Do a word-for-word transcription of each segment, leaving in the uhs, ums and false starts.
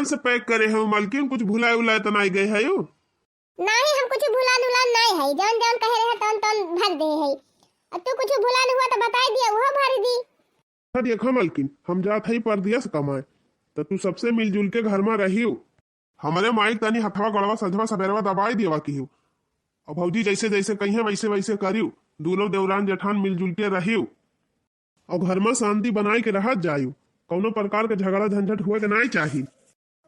से pack करे हो मलकिन, कुछ भुलाए उलाए त नाई गए है यू? नाही, हम कुछ भुलान उलान नाई है, जौन जौन कहे रहे तौन तौन भर दे है। अब तू कुछ भुलान हुआ तो बताई दिया, वो भर दी। अच्छा देखो मलकिन, हम जात हई परदेस कमाए, त तू सबसे मिलजुल के घर मा रहियो। हमरे माई तनी हथवा गोड़वा सजवा सबेरवा दबाई देवा किहियो। अब भौजी जैसे जैसे कहिए वैसे वैसे करियो। दूनो देवरान जेठान मिलजुल के रहियो। और घर मा शांति बनाई के रहत जाइयो। कौनो प्रकार के झगड़ा झंझट हुए के नाई चाही।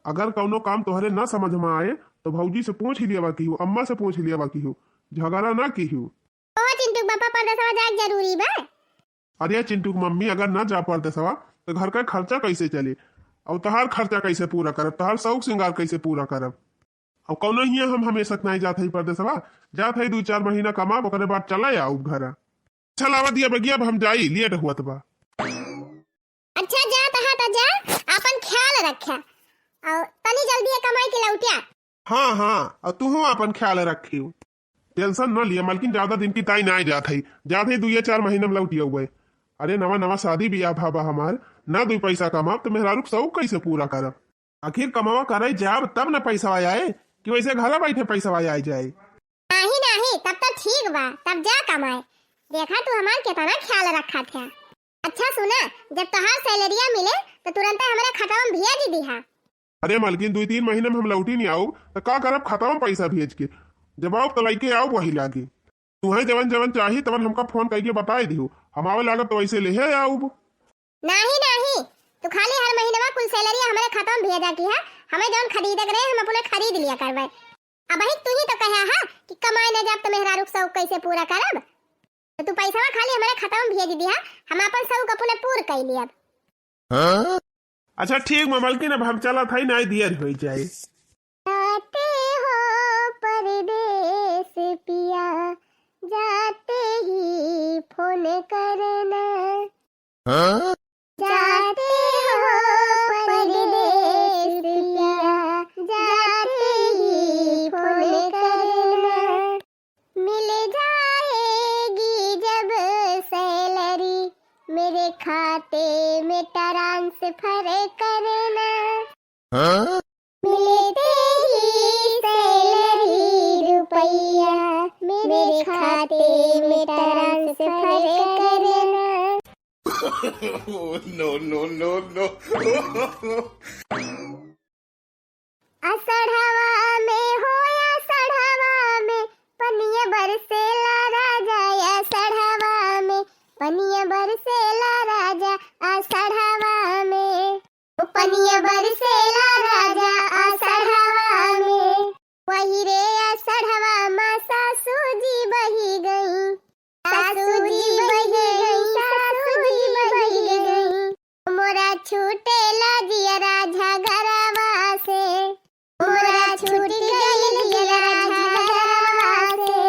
अगर कौनो काम तोहरे ना समझ मा आए तो भौजी से पूछ ही लेवा किहियो, अम्मा से पूछ ही लेवा किहियो, झगड़ा ना किहियो। ओ चिंटू के पापा, परदेसवा जाए के जरूरी बा? अरे चिंटू के मम्मी, अगर ना जा परदेसवा तो घर का खर्चा कैसे चले? और तहार खर्चा कैसे पूरा करब? तहार शौक श्रृंगार कैसे पूरा करब? और कौनो हियाँ हम हमेशा के नाई जात हई परदेसवा, जात हई दू चार महीना कमाब, ओकरे बाद चला आउब घर। अच्छा लावा दिया बगिया, अब हम जाई, लेट हुआ बा। अच्छा जा तहा त जा, आपन ख्याल रख्या और तनी जल्दी ये कमाई के लौटिया। हाँ हाँ, और तू आपन ख्याल रखियो। Tension न लिया मलकिन, ज्यादा दिन की ताई ना जात है, जात है दुइया चार महीना में लौटिया हुए। अरे नवा नवा शादी बियाह भा बा हमार, ना दुई पैसा कमाब तो मेहरारू के शौक कैसे पूरा करब? आखिर कमावा करे जाब तब न पैसा आए कि वैसे घरा बैठे पैसा आए जाए। नाही नाही, तब तो ठीक बा, तब जा कमाए। देखा तू हमार कितना ख्याल रखा था। अच्छा सुना, जब तोहार सैलरिया मिले तो तुरंत हमरे खतवा में भेज दिहा। अरे मलकिन, दुई तीन महीना में हम लौटी नहीं आउब तो का करब खतवा में पैसा भेज के? जब आउब तो लइके आउब वही लागे। तुहे जवन जवन चाही तवन हमका फोन करके बताए दिहु, हम आवे लागब तो वैसे लेहे आउब। नाही नाही, तू खाली हर महीनवा कुल सैलरी हमरे खाता में भेजा की है। हमें जौन खरीदे के रहे हम अपने खरीद लिया करबे। अबही तू ही तो कहा है कि कमाए न जाब तो मेहरारू के शौक कैसे पूरा करब? तो तू पैसा खाली हमरे खाता में भेज दिया, हम अपन शौक अपने पूर कर लियब। हाँ? अच्छा ठीक बा मलकिन, अब हम चलत हई, नाई दियर हो जाए। जाते हो परदेस पिया, जाते ही फोन करना। हाँ? जाते हो परदेस पिया, जाते ही फोन करना। मिल जाएगी जब सैलरी, मेरे खाते में ट्रांसफर करना। हाँ? मिलते ही सैलरी रुपया, मेरे खाते में ट्रांसफर करना। Oh, no, no, no, no। असढ़वा में हो असढ़वा में, पनिया बरसेला राजा असढ़वा में, पनिया बरसेला राजा असढ़वा में। ओ पनिया बरसेला राजा असढ़वा में। वही रे असढ़वा मा सासू जी बही गई, सासू जी बही गई, सासू जी बही गई। मोरा छूटेला जियरा झगड़वा से, मोरा छूट गइल जियरा झगड़वा से।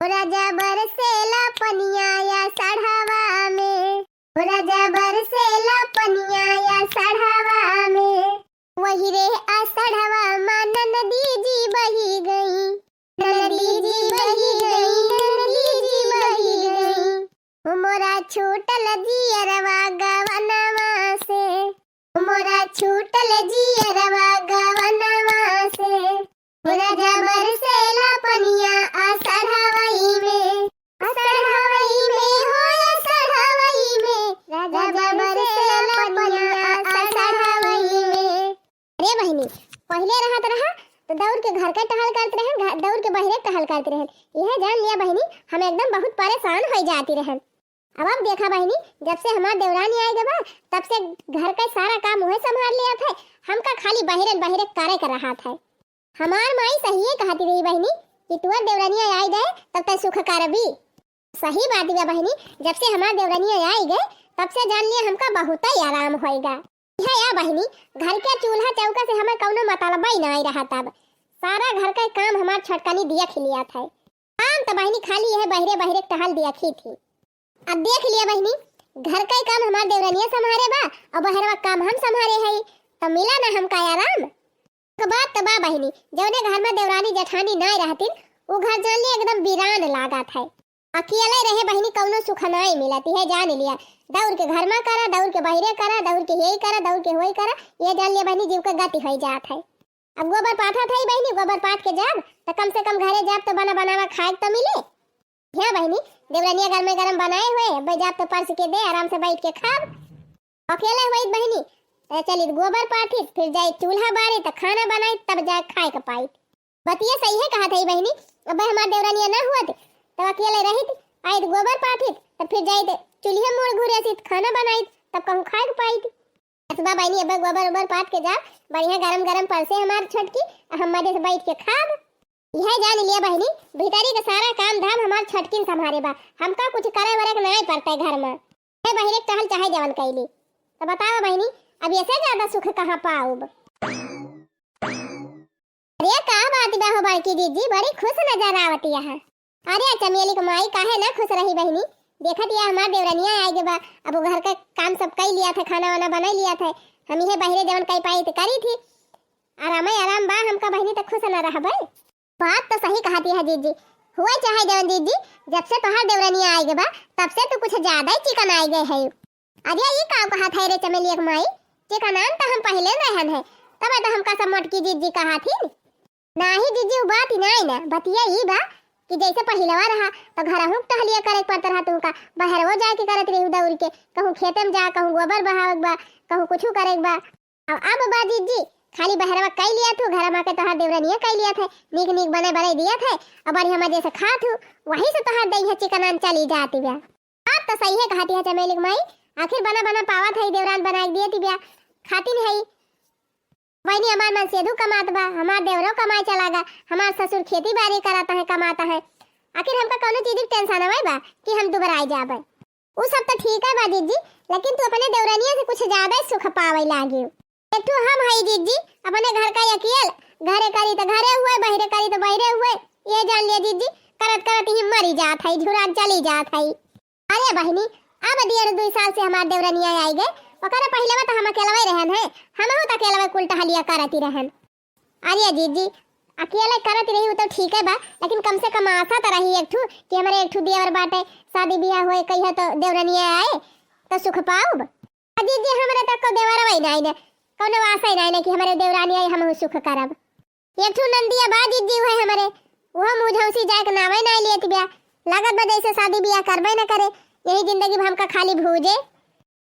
ओ राजा बरसेला पनिया असढ़वा में, ओ राजा बरसेला पनिया असढ़वा में। वही रे असढ़वा मा ननदी जी बही गई, ननदी जी बही गई, ननदी जी बही गई। ओ मोरा छूटल जियरवा गवनवा से, ओ मोरा छूटल जियरवा गवनवा से। ओ राजा बरसेला पनिया असढ़वई में, असढ़वई में हो असढ़वई में, राजा बरसेला पनिया असढ़वई में। अरे बहिनी, पहिले रहत रहा तो दौड़ के घर के टहल करत रहन, घर, दौड़ के बहरे टहल करत रहन। यह जान लिया बहिनी, हम एकदम बहुत परेशान हो जाती रहन। अब, अब देखा बहिनी, जब से हमार देवरानी आए गए बा, तब से घर का सारा काम उहे संभाल लिया थे। हमका खाली बहिरन बहिरे करे के रहा थे। हमार माई सहिए कहती रही बहिनी कि तुअर देवरानिया आए गए, तब तक सुख करबी। सही बात बा बहिनी, जब से हमार देवरानिया आए गए, तब से जान लिया हमका बहुत ही आराम होएगा। है या बहिनी, घर के चूल्हा चौका से हमें कौनो मतलब ही नहीं रहा। तब सारा घर का काम हमार छोटकनी दिया खिलिया थे। हम तो बहिनी खाली यह बहिरे बहिरे टहल दिया खी थी। अब देख लिया बहिनी, घर का काम हमार देवरानिया संभारे बा और बहरवा काम हम संभारे है, तो मिला ना हमका आराम। एक बात तो बा बहिनी, जौने घर में देवरानी जेठानी नाय रहतिन, वो घर जान लिया एकदम वीरान लागत है। अकेले रहे बहिनी कौनो सुख नाई मिलत, इहे जान लिया। दौड़ के घर मा करा, दौड़ के बहिरे करा, दौड़ के हेई करा, दौड़ के होई करा, इहे जान लिया बहिनी जीव के गति होई जात है। अब गोबर पाथत है बहिनी, गोबर पाथ के जाब त कम से कम घरे जाब त बना बनावा खाए त मिले। हाँ बहिनी, देवरनिया गरमे गरम बनाए हुए, अब जाब त परस के दे, आराम से बैठ के खाब। अकेले हुई बहिनी, त चलित गोबर पाथित, फिर जाइत चूल्हा बारे त खाना बनाइत, तब जाए खाए के पाइत। बतिया सही है कहत है बहिनी, अब हमार देवरनिया ना हुअत, तब अकेले रहित, आइत गोबर पाथित, तब फिर जाइत चूल्हे मूड़ घुरेसित, खाना बनाइत, तब कहूँ खाए के पाइत। बस बा बहिनी, अब गोबर ओबर पाथ के जा, बढ़िया गरम गरम परसे हमार छोटकी, आ हम मजे से बैठ के खाब। यह जान लिया बहिनी, भीतरी के सारा काम धाम हमार छोटकिन संभारे बा, हमका कुछ करे वरे के नाई पड़ते घर मा। हे बहिरे के टहल चाहे जवन कैली, तो बताओ बहिनी, अब ऐसे ज्यादा सुख कहाँ पाउब? अरे का बात बा हो बड़की जीजी, बड़ी खुश नजर आवत यहाँ। अरे चमेली के माई काहे ना खुश रही बहिनी, देखत या हमार देवरनिया आए गे बा, अब वो घर का काम सब कई लिया था, खाना वाना बनाई लिया था, हम इहे बहिरे जवन कई पाई त करी थी, आराम ही आराम बा हमका बहिनी, त खुश न रहबे। बात तो सही कहती है जीजी, हुए चाहे जवन जीजी, जब से तोहार देवरनिया आए गे बा, तब से तू कुछ ज्यादा ही चिकन आए गए है। अरे ई का कहत है रे चमेलिया के माई, चिकनान त हम पहिले रहन है, तब तो हमका सब मोटकी जीजी कहत ही। नाही जीजी, उ बात ही नाही ना, बतिया ई बा कि जैसे पहिलवा रहा तो घरहू के टहलिया करे के पड़त रहा, तुमका बहरवो जाए के करत रही दौड़ के, कहूँ खेते में जा, कहूँ गोबर बहावे के बा, कहूँ कुछ करे के बा। अब, अब बा जीजी, खाली बहरवा कई लिया तू, घर मा के तोहार देवरनिया कई लिया थे, नीक नीक बने बने दिया थे, और बढ़िया मजे से खा तू, वही से तोहार देह चिकनान चली जाती बा। बात तो सही है कहती है चमेली के माई, आखिर बना बना पावत है, देवरान बनाए दिए ती ब्या, खातिन है। बहिनी हमार मन सेधु कमात बा, हमार देवरो कमाए चला गा, हमार ससुर खेती बाड़ी कराता है, कमाता है, आखिर हमका कौनो चीज के टेंशन हवे बा कि हम दुबराए जाबे? उ सब तो ठीक है बा जीजी, लेकिन तू अपने देवरनिया से कुछ ज्यादा ही सुख पावे लागी। एक ठो हम हई जीजी, अपने घर का अकेल, घरे करी तो घरे हुए, बहिरे करी तो बहिरे हुए, ये जान लिया जीजी, करत करत ही मरी जात है, झुरान चली जात है। अरे बहिनी, अब डेढ़ दुई साल से हमार देवरनिया आई गए, ओकरे पहिलवा तो हम अकेलवे रहन है, हमहू तो अकेलवे कुल टहलिया करती रहन। अरे जीजी, अकेले करत रही उ तो ठीक है बा, लेकिन कम से कम आशा तो रही एक ठू कि हमरे एक ठू देवर बाटे, शादी बियाह होए कहिया तो देवरनिया आए तो सुख पाउब। आ जीजी, हमरे तो को देवरवा ही नहीं ने, कौनो आशा ही नहीं ने कि हमरे देवरानी आई हमहू सुख करब। एक ठू नंदिया बा जीजी, उहे हमरे, उहो मुझौसी जाए के नामे नाई लेत बिया। लागत बा जैसे शादी बियाह करबे न करे, यही जिंदगी में हमका खाली भूजे।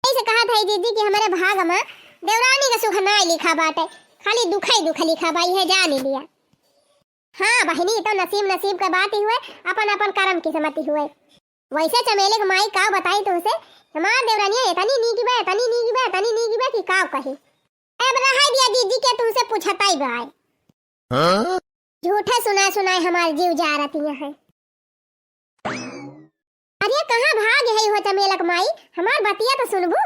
ऐसे कहत है जीजी कि हमरे भाग में देवरानी का सुख नाई लिखा बाटे, खाली दुख ही दुख लिखा बा, इहे जान लिया। हाँ बहिनी, तो नसीब नसीब के बात ही हुए, अपन अपन करम किस्मत ही हुए। वैसे चमेली के माई का बताई तुमसे, हमार देवरानिया इतनी नीक बा, इतनी नीक बा, इतनी नीक बा कि का कही। अब रहाई दिया जीजी के तुमसे पूछताई बाय। हाँ? झूठे सुनाए सुनाए हमार जीव जा रहती है। अरे कहाँ भाग है हो चमेलक माई, हमार बतिया तो सुनबू।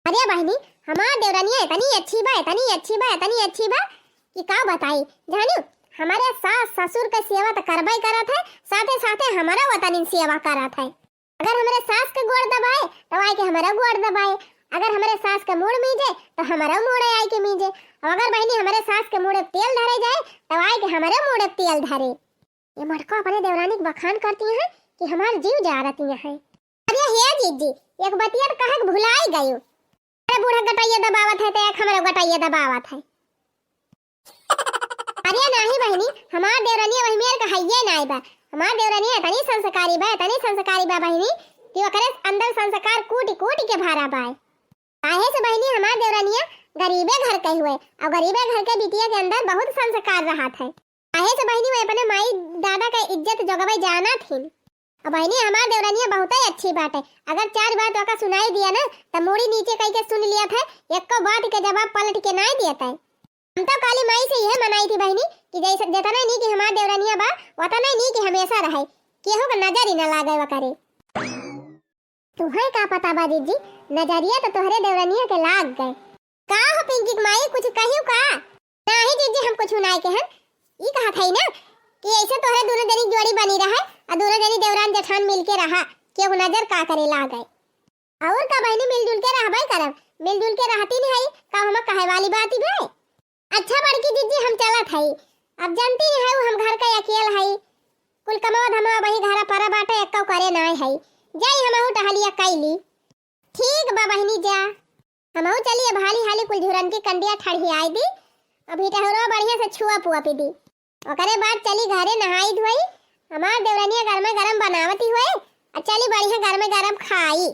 अरे बहिनी, हमार देवरनिया इतनी अच्छी बा, इतनी अच्छी बा, इतनी अच्छी बा कि का बताई। जानियो, हमारे सास ससुर के सेवा तो करबे करत है, साथे साथे हमारा वतनिन सेवा करत है। अगर हमरे सास के गोड़ दबाए, तब आए के हमरो गोड़ दबाए। अगर हमरे सास के मूड़ मीजे, तो हमरो मूड़ आए के मीजे। और अगर बहिनी हमरे सास के मूड़े तेल धरे जाए, तब आए के हमरो मूड़े तेल धरे। ये मटका अपने देवरानी के बखान करती हैं कि हमार जीव जा रहती हैं। अरे हे जीजी, एक बतिया तो कहे के भुलाई गयो। अरे बूढ़ा गटैया दबावत है, तो एक हमरो गटैया दबावत है। अरे नाही बहिनी, हमार देवरनिया वही मेर का हइये नाई बा। हमार देवरनिया इतनी संस्कारी बा, इतनी संस्कारी बा बहिनी, कि ओकरे अंदर संस्कार कूटि कूटि के भरा बा। काहे से बहिनी, हमार देवरनिया गरीबे घर के हुए, और गरीबे घर के बिटिया के अंदर बहुत संस्कार रहत है। काहे से बहिनी, वो अपने माई दादा के इज्जत जोगवे जानत हिन। अब बहिनी, हमार देवरनिया बहुते अच्छी बाटे। अगर चार बात ओका सुनाई दिया ना, त मूड़ी नीचे कई के सुन लिया था, एको बात के जवाब पलट के नाई दिया था। हम तो काली माई से यह मनाई थी बहिनी कि जैसे, जितना नीक हमार देवरनिया बा, उतना ही नीक हमेशा रहे, केहू के नजर ही ना लागे ओकरे। तुहे का पता बा जीजी, नजरिया तो तोहरे देवरनिया के लाग गए। का हो पिंकी के माई, कुछ कहियो का? नाही जीजी, हम कुछ नाही कहन। ई कहत हई ना कि ऐसे तोहरे दोनों जनी जोड़ी बनी रहे, और दोनों जनी देवरान जेठान मिल के रहा, केहू नजर का करे लागे। और का बहिनी, मिलजुल के रहबे करब, मिलजुल के रहती नहीं है, का हम कहे वाली बात ही भाई। अच्छा बड़की जीजी, हम चलत हई, अब जानती नहीं है, हम घर का अकेल हई, कुल कमवा धमवा वही घरा परा बाटे, एक्कउ करे नाय है। जाई हमहू टहलिया कइली। ठीक बा बहिनी, जा। हमहू चली अब हाली हाली कुल झुरन की कंडिया ठड़ियाई दी, अभी टहरो बढ़िया से छुआ पुआ पी दी। ओकरे बाद चली घरे नहाई धोई, हमार देवरनिया गरमे गरम बनावती हुए, आ चली बढ़िया गरमे गरम खाई।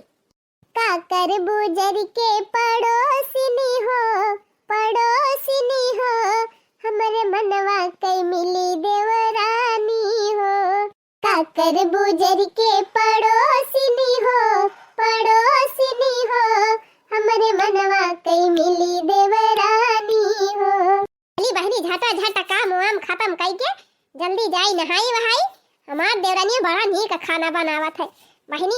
का करबू जरि के पड़ोसिनी हो, पड़ोसिनी हो, हमरे मनवा कइ मिली देवरानी हो। का करबू जरि के पड़ोसिनी हो, पड़ोसिनी हो, हमरे मनवा कइ मिली देवरानी हो। चली बहिनी, झटा झट काम वाम खतम कइके जल्दी जाई नहाई वहाई। हमार देवरानी बड़ा नीक खाना बनावत है बहिनी,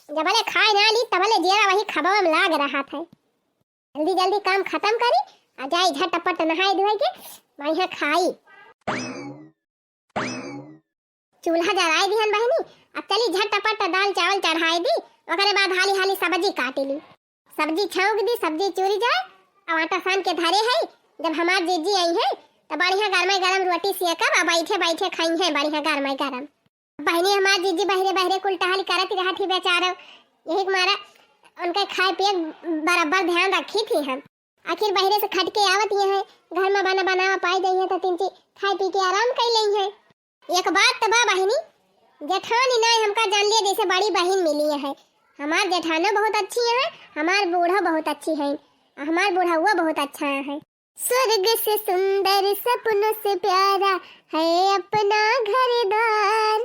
जबले खाए ना ली तबले जेरा वही खबवा में लाग रहत है। जल्दी जल्दी काम खतम करी, आ जाई झटपट नहाई धोई के बढ़िया खाई। चूल्हा जराई दिहन बहिनी, अब चली झटपट दाल चावल चढ़ाई दी, ओकरे बाद हाली हाली सब्जी काटी ली। सब्जी छौंक दी, सब्जी चुरि जाए, अब आटा सान के धरे है, जब हमार जीजी आई है तो बढ़िया गरमे गरम रोटी सेकब, अब बैठे बैठे खाई है बढ़िया गरमे गरम। बहिनी हमार जीजी बहिरे बहिरे कुल टहल करत रहत ही बेचारो, यही के मारा उनके खाए पिए बराबर ध्यान रखी थी हम। आखिर बहिरे से खट के आवत ही है, घर में बना बनावा पाई जाई है तो तीन चीज खाए पी के आराम कर लेई है। एक बात तो बा बहिनी, जेठानी नाय हमका जान लिया जैसे बड़ी बहिन मिली है। हमार जेठानो बहुत अच्छी है, हमार बूढ़ो बहुत अच्छी है, हमार बूढ़उआ बहुत अच्छा है। स्वर्ग से सुंदर सपनों से प्यारा है अपना घर द्वार।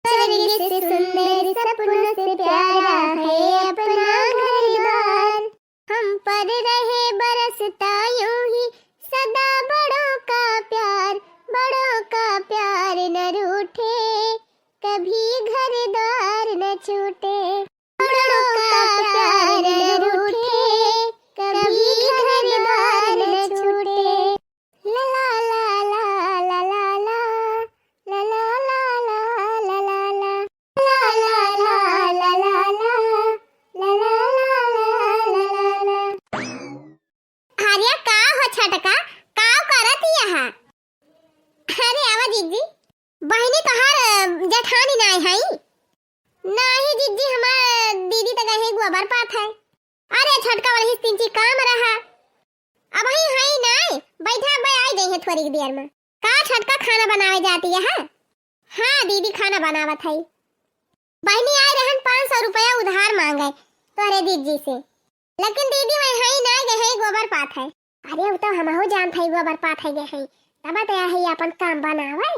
स्वर्ग से सुंदर सपनों से प्यारा है अपना घर द्वार। हम पर रहे बरसता यूं ही सदा बड़ों का प्यार, बड़ों का प्यार न रूठे, कभी घर द्वार न छूटे। बड़ों का प्यार न रूठे, कभी घर द्वार न छूटे। ला ला ला ला ला ला ला। अरे का हो छोटका, का करत यहा? अरे आवा जीजी। बहिनी तोहार, अ, जेठानी नाय हई? नाही जीजी, हमार दीदी त गए गोबर पाथे। अरे छोटका वाला ही तिनची काम रहा। अबही हई नाय, बैठा बे, आई जइहे थोड़ी देर में। का छोटका खाना बनावे जाती है? हाँ दीदी, खाना बनावत हई। बहिनी आए रहन पाँच सौ रुपया उधार मांगे तोहरे दीदी से, लेकिन दीदी वही हई नाय, गए हई गोबर पाथे। अरे उ तो हमहू जानत हई गोबर पाथे गए हई, तब तो यही अपन काम बनावे।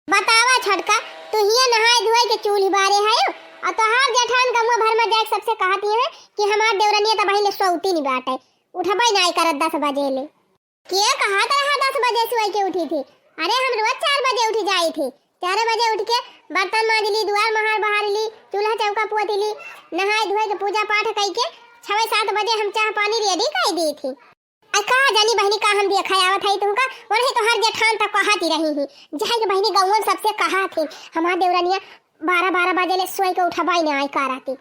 बतावा छोटका, तू हिया नहाए धोए के चूल्ही बारे हयो, और तोहार जेठान गमुआ भर में जाके सबसे कहती है कि हमार देवरनिया त बहिले सोती नहीं बाटे, उठबे नाय करत दस बजे ले। के कहत रहा दस बजे सोए के उठी थी? अरे हम रोज चार बजे उठी जाई थी, चार बजे उठ के बर्तन मांज ली, दुआर महार बहार ली, चूल्हा चौका पोत ली, नहाए धोए के पूजा पाठ कई के छवे सात बजे हम चाह पानी ready कर दी थी। आ का जानी बहिनी का हम देखा आवत हई तुमका, वही तोहार जेठान तक कहती रही ही, जाए के बहिनी गौवन सबसे कहा थी, हमार देवरनिया बारह बारह बजे ले सोए के उठबाई ना आई का रहती।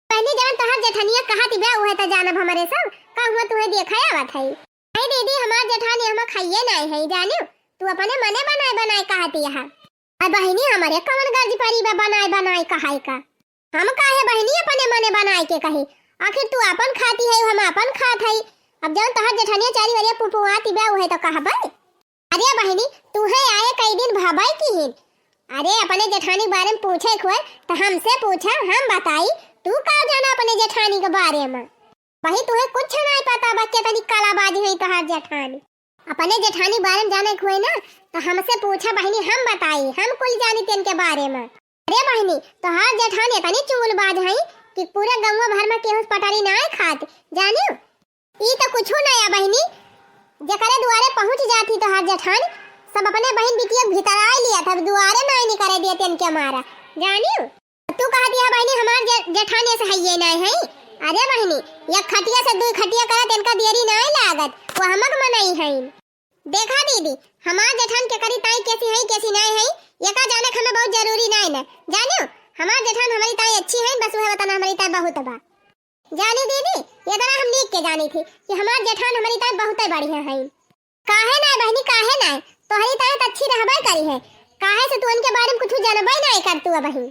बहिनी जवन तोहार जेठनिया कहती बे उहे त जानब हमरे सब, का हुआ तुहे देखा आवत हई। अरे दीदी हमार जेठानी हम खाइए नाय है जानियो, तू अपने मने बनाए बनाए कहती है। अब बहिनी हमरे कवन गर्ज परी बा बनाए बनाए कहाई का। हम काहे बहिनी अपने मने बनाए के कही? आखिर तू आपन खाती है, हम आपन खात हई। अब जौन तोहार जेठनिया चारी वरिया पुपुआती बा, उहे तो कहबे। अरे बहिनी, तू है आए कई दिन भबई की हिन। अरे अपने जेठानी के बारे में पूछे के होए तो हमसे पूछा, हम बताई। तू का जाना अपने जेठानी के बारे में? वही तुहे कुछ नहीं पता बा, केतनी कलाबाज है तोहार जेठानी। अपने जेठानी के बारे में जाने के होए ना, तो हमसे पूछा बहिनी, हम बताई, हम कुल जानी तेन के बारे में। अरे बहिनी, तोहार जेठानी इतनी चुगलबाज है कि पूरे गौवा भर में केहू से पटरी ना खात, जानियो? ई तो कुछो ना या बहिनी, जेकरे दुआरे पहुँच जाती तोहार जेठानी, सब अपने बहिन बिटिया के भीतर आए लिया था, दुआरे ना निकरे दिया तेन के मारा, जानियो? तू कह दिया बहिनी, हमार जे-, जेठानी से हइये नाय है। अरे बहिनी, एक खटिया से दुई खटिया करत इनका देरी नाय लागत, वो हमक मनई है। देखा दीदी, हमार जेठान के करी ताई कैसी है, कैसी नाय है, ये का जाने हमें बहुत जरूरी नाय न। जानियो, हमार जेठान हमारी ताई अच्छी है, बस वह बताना हमारी ताई बहुत बा। जानी दीदी, ये तरह हम नीक के जानी थी कि हमार जेठान हमारी ताई बहुत बढ़िया है। काहे ना बहिनी, काहे ना? तोहरी ताई त अच्छी रहबे करी है। काहे से तू उनके बारे में कुछ जानबे नाय करतू अबही।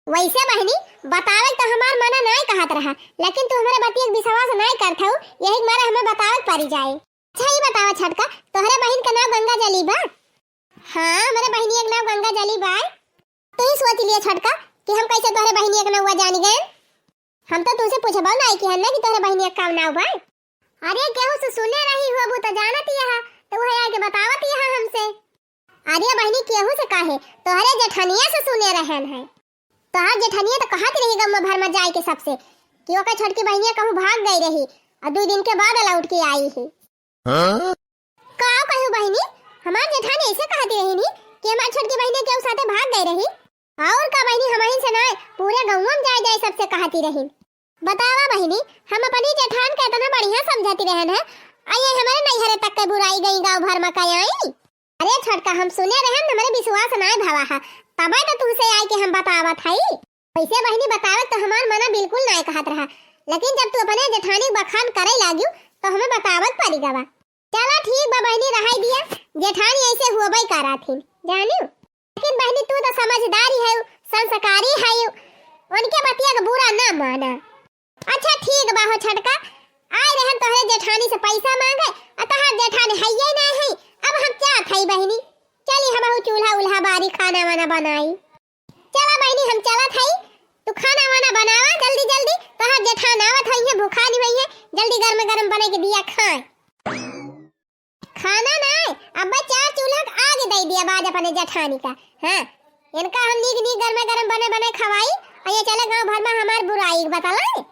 वैसे बहिनी, बतावे तो हमार मना नाय कहत रहा, लेकिन तू हमरे बतिया के विश्वास नाय करत हऊ, यही के मारे हमें बतावे के पड़ी जाए। अच्छा, ई बतावा छोटका, तोहरे बहिन के नाव गंगा जली बा? हाँ, हमरे बहिनिया के नाव गंगा जली बा। तू ही सोच लिया छोटका कि हम कैसे तोहरे बहिनिया के नौवा जानी गए। हम तो तुमसे पूछबो नाय किहन ना कि तोहरे बहिनिया के का नाव बा। अरे, केहू से सुने रही होबू तो जानत ही हा, तो वह आके बतावत ही हा हमसे। अरे बहिनी, केहू से काहे, तोहरे जेठनिया से सुने रहन है। तोहार जेठनिया तो कहत रही गम भर में जाए के सबसे कि ओकर छोटकी बहिनिया कहूँ भाग गई रही और दो दिन के बाद लौट के आई ही। हाँ? का कहू बहिनी, हमार जेठानी ऐसे कहती रही नी कि हमार छोटकी बहिनी केहू साथे भाग गई रही। और का बहिनी, हमहिन से नाय, पूरे गौवा में जाए जाए सबसे कहती रही। बतावा बहिनी, हम अपनी जेठान के इतना बढ़िया समझती रहन है, आ ये हमारे नैहरे तक के बुराई गई गाँव भर में का आई। अरे छोटका, हम सुने रहन, हमरे विश्वास नाय भवा है, तबे तो तुमसे आए के हम बतावत हई। वैसे बहिनी, बतावे तो हमार मना बिल्कुल नाय कहत रहा, लेकिन जब तू अपने जेठानी बखान करे लाग्यू तो हमें बतावत पड़ी गवा। चला ठीक बा बहिनी, रहाई दिया, जेठानी ऐसे हुआ बाई कराथिन, जानियो। लेकिन बहिनी, तू तो समझदारी है, संस्कारी है, उनके बतिया के बुरा ना माना। अच्छा ठीक बा हो छोटका, आए रहन तोहरे जेठानी से पैसा मांगे, आ तोहार जेठानी हइये ना है। अब हम क्या खाई बहिनी, चली हम चूल्हा उल्हा बारी, खाना वाना बनाई। चला बहिनी, हम चलत हई, तू खाना वाना बनावा जल्दी जल्दी, तोहार जेठान आवत हइहे, भूखानी हइहे, जल्दी गर्म गर्म बने के दिया खाए। खाना नाय, अब्बे चार चूल्हा के आग दे दिया बाज अपने जेठानी का। हाँ, इनका हम नीक नीक गर्मा गर्म बने बने खवाई, और ये चले गाँव भर में हमार बुराई बतलाए।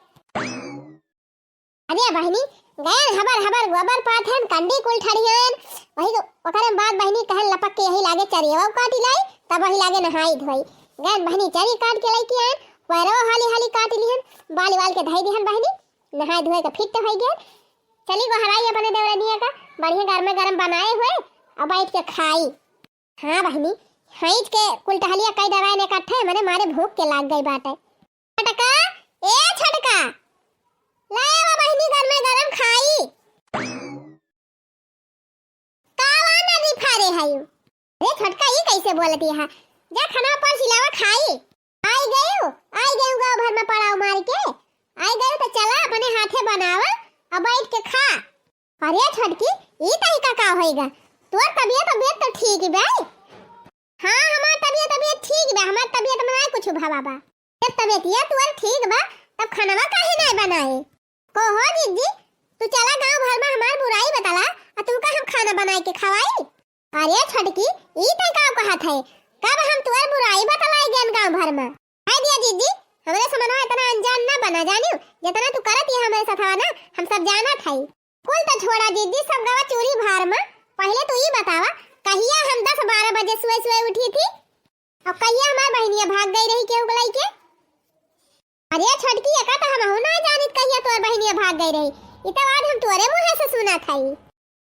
अरे बहिनी, गयन हबर हबर गोबर पाथन, कंडी कुल ठड़ियन, वही ओकरे बाद बहिनी कहन लपक के यही लागे चरियवा काटी लाई, तब वही लागे नहाई धोई। गयन बहिनी चरी काट के लाई के आन, पैरवा हाली हाली काट लिहन, बाली वाल के धई दिहन बहिनी, नहाए धोए के फिट हो गए। चली गोहराई अपने देवरनिया का, बढ़िया गर्मा गर्म बनाए हुए और बैठ के खाई। हाँ बहिनी, हईच के कुल टहलिया कई दवाई ने इकट्ठे, मने मारे भूख के लाग गई बाटे। छोटका, ए छोटका, ले आवा बहिनी गर्मा गर्म खाई। कावा ना रिफारे हयू? अरे छोटका, ई कैसे बोलती है? जा खाना पर सिलावा खाई। आई गयू, आई गयू गाँव भर में पड़ाव मार के। आई गयू तो चला अपने हाथे बनावा और बैठ के खा। अरे छोटकी, ई तरीका का होइगा? तोर तबियत, तबियत तो ठीक बा? हाँ, हमार तबियत, तबियत ठीक बा, हमार तबियत में ना कुछ भवा बा। जब तबियतिया तोर ठीक बा, तब खानवा काहे ना बनाए? कहो जिज्जी, तू चला गाँव भर में हमार बुराई बतला, आ तुमका हम खाना बनाए के खवाई? अरे छोटकी, ई तै का कहत है? कब हम तोर बुराई बतलाई गन गाँव भर में? हाय दिया जिज्जी, हमरे समनवा इतना अनजान ना बना जानियो, जितना तू करत ये हमरे सथवा ना, हम सब जानत हई। कुल तो छोड़ा जिज्जी, सब गवा चूरी भार में। पहले तू ई बतावा, कहिया हम दस बारह बजे सुबह सुबह उठी थी? और कहिया हमार बहिनिया भाग गई रही केहू के लइके? अरे छोटकी, एका तो हमहू ना जानित कहिया तोर बहिनिया भाग गई रही। ई तो आज हम तोरे मुँहे से सुनत हई।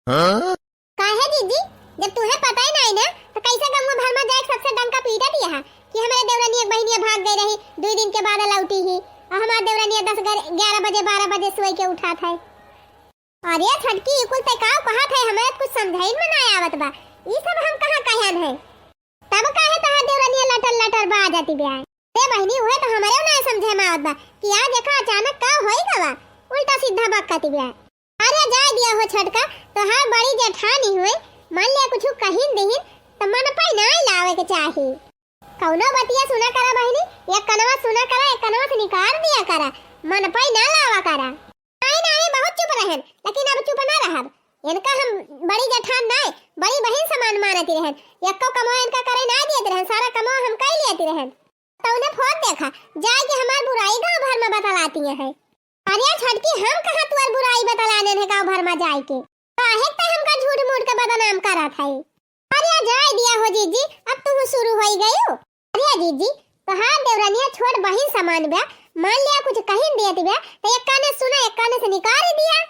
हाँ? काहे जिज्जी, जब तुहे पता ही नहीं ना, तो कैसे गंगू भर में जाए सबसे डंका पीटत यहाँ कि हमारे देवरनिया के बहिनिया भाग गई रही, दो दिन के बाद लौटी ही, और हमार देवरनिया दस ग्यारह बजे, बारह बजे सोए के उठात है। अरे छोटकी, ई कुल ते काव कहत है, हमारे कुछ समझाइन में ना आवत बा। ई सब हम कहाँ कहन है? तब काहे तहार देवरनिया लटर लटर बाजती बा? रे बहिनी, उहे तो हमरे ना समझे में आवत बा कि आज एका अचानक का होई गवा, उल्टा सीधा बकती बा। अरे जाए दिया हो छोटका, तोहार बड़ी जेठानी हुए, मान लिया कुछ कहिन दिहिन, त मन पे ना लावे के चाही। कौनो बतिया सुना करा बहिनी, एक कनवा सुना करा, एक कनवा से निकाल दिया करा, मन पे ना लावा करा। नहीं, नहीं, बहुत चुप रहन, लेकिन अब चुप ना रहब। इनका हम बड़ी जेठान नाय, बड़ी बहिन समान मानती रहन। यक्को कमवा इनका करे ना दियत रहन, सारा कमवा हम कई लियत रहन। तौने फोन देखा, जाए के हमार बुराई गाँव भर में बतलाती है। अरे छोटकी, हम कहाँ तुअर बुराई बतलाने है गाँव भर में जाए के? काहे त हमका झूठ मूठ के बदनाम करत है? अरे जाए दिया हो जीजी, अब तू शुरू होई गयू। अरे जीजी, तोहार देवरनिया छोट बहिन समान बा, मान लिया कुछ कहिन दियत बा, त एक काने सुना, एक काने से निकाल दिया।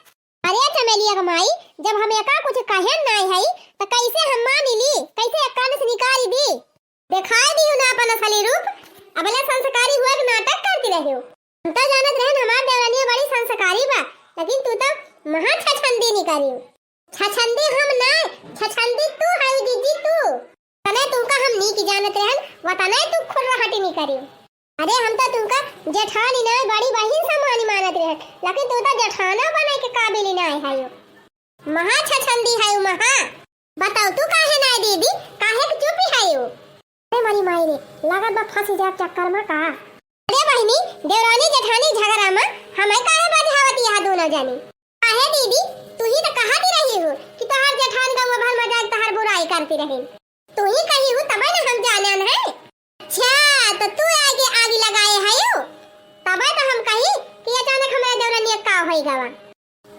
अरे चमेलिया के माई, जब हम एका कुछ कहेन नाय हई, त कैसे हम मान ली? कैसे एक काने से निकाल दी? दिखाई दियो ना अपन असली रूप, अबले संस्कारी हुए के नाटक करती रहियो। हम तो जानत रहन हमार देवरनिया बड़ी संस्कारी बा, लेकिन तू तो महा छछंदी निकलियो। छछंदी हम ना, छछंदी तू हई जीजी तू। तने तुमका हम नीक जानत रहन, वतने तू खुर्राहटी नी करी। अरे हम तो तुमका जेठानी नाय, बड़ी बहिन समान मानत रहन, लेकिन तू तो जेठाना बने के काबिल नाय हयो। महा छछंदी हयो, महा। बताओ तू काहे नाय दीदी, काहे के चुप हयो? अरे मोरी माई रे, लागत बा फंसी जाब चक्कर में का। अरे बहिनी, देवरानी जेठानी झगड़ा में हमें काहे बझावत यहाँ दोनों जनी? काहे दीदी, तू ही तो कहती रही हो कि तोहार जेठान गौवा भर में जाके तोहार बुराई करती रही। तू ही कही हो तबे ना हम जानन है। अच्छा, तो तू आगे आग लगाए हयो, तबे तो हम कही कि अचानक हमारे देवरानी का होई गवा।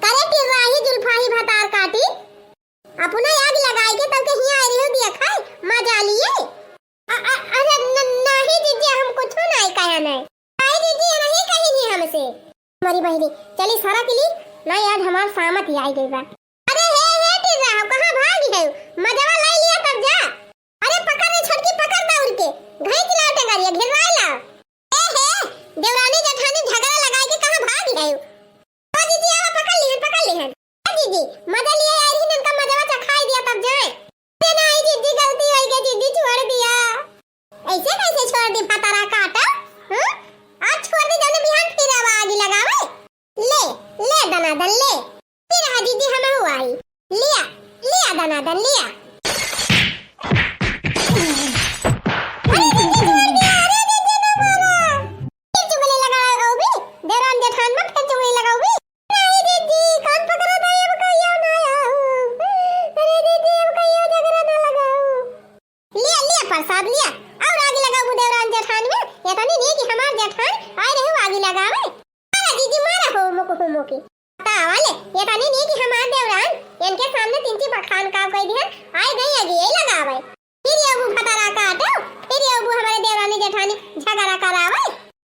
करे टिर्राही जुल्फाही भतार काटी, अपना आग लगाए के तब के हियाँ आए रहो दिया खाए, मजा लिए। अ-, अ-, अरे न-, नहीं जीजी, हम कुछ नहीं कहा नहीं। नहीं जीजी, नहीं कही नहीं हमसे। हमारी बहिनी, चली सरक ली, नहीं आज हमार सामत ही आई गई बा। अरे हे, हे टिर्रा, कहाँ भागी है? मजवा लाई लिया तब जा। अरे पकड़ रे छोटकी, पकड़ दौड़ के। घई चिल्लाओ टेंगारिया, घेरवाए लाओ। ए हे, देवरानी जेठानी झगड़ा लगाए के कहाँ भागी है? ओ जीजी, आवा पकड़ लिहन, पकड़ लिहन। ए जीजी, मजा लिए आई रही, इनका मजवा चखाई दिया तब जाए। अरे नहीं जीजी, गलती हो गई जीजी, छोड़ दिया। ऐसे कैसे छोड़ दी भतारा काटा? हम्म? आज छोड़ दी जाने बिहान फिर आवा आगी लगावे। ले, ले दनादन ले। फिर हाँ जीजी हम हुआ आई। लिया, लिया दनादन लिया। अरे जीजी छोड़ दिया, अरे जीजी ना मारा। फिर चुगली लगाओ भी, देवरान जेठान में फिर चुगली लगाओ भी। नहीं जीजी, कान पकड़ा था, अब कहियो ना आओ। अरे जीजी, अब कहियो झगड़ा ना लगाओ। लिया, लिया प्रसाद लिया, और आगे लगाओ देवरान जेठान में। ये तो नहीं, नहीं कि हमार जेठान आए रहे आगे लगावे। मारा जीजी, मारा हो मुको हो मुकी। बतावा ले, ये तो नहीं, नहीं कि हमार देवरान इनके सामने तिनची बखान का कोई दिहन, आए गई आगे यही लगावे। फिर ये वो भतारा काटो, फिर ये वो हमारे देवरानी जेठानी झगड़ा करावे।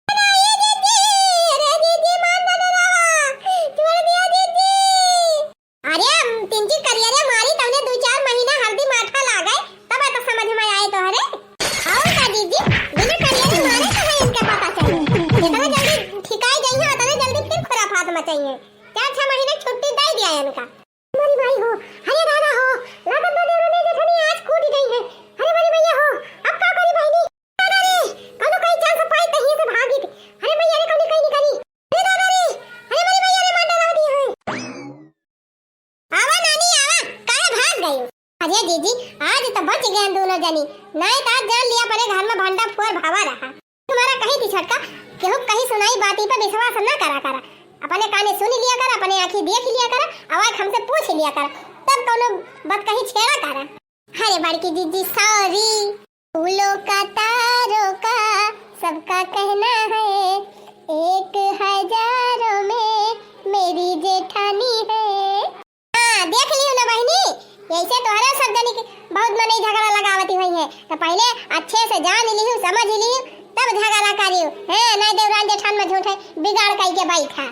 अरे जीजी, अरे जीजी, मार डालो रावा, छोड़ दिया जीजी। अरे, हम तिनची करियरे मारी, तउने दो चार महीना हल्दी माठा लागे, तब तो समझ में आए तोहरे। और का जीजी, बिना करियरे मारे तो है इनके पता चले। जितना जल्दी ठिकाई जाइए, उतने जल्दी फिर खुराफात मचाइए। चार छह महीने छुट्टी दे दिया इनका। हमारी माई हो, अरे दादा हो, लागत बा देवरानी जेठानी आज कूद गई है। अरे हमारी मैया हो, अब का करी बहिनी? दादा रे, कौनो कहीं चांस पाई त ही से भागी। अरे मैया रे, कौनो कहीं निकली। अरे दादा रे, अरे हमारी मैया रे, मार डाला दी है। आवा नानी, आवा, काहे भाग गई? अरे जीजी, आज तो बच गए दोनों जनी, नहीं तो आज जान लिया अपने घर में भंडा फुअर भावा रहा। तुम्हारा कहीं थी छटका, केहू कहीं सुनाई बाती पे विश्वास ना करा करा। अपने काने सुन लिया कर, अपने आँखी देख लिया कर, आवाज हमसे पूछ लिया कर, तब कौनो बात कहीं छेड़ा करा। अरे बड़की जीजी, sorry। फूलों का, तारों का, सबका कहना है, एक हजारों में मेरी जेठानी है। हाँ, देख लियो ना बहिनी, ऐसे तोहरे सब जनी के बहुत मनई झगड़ा लगावती हुई है, तो पहले अच्छे से जान लियो, समझ लियो, तब झगड़ा करियो। हैं, नहीं देवरान जेठान में झूठे बिगाड़ कई के बैठा।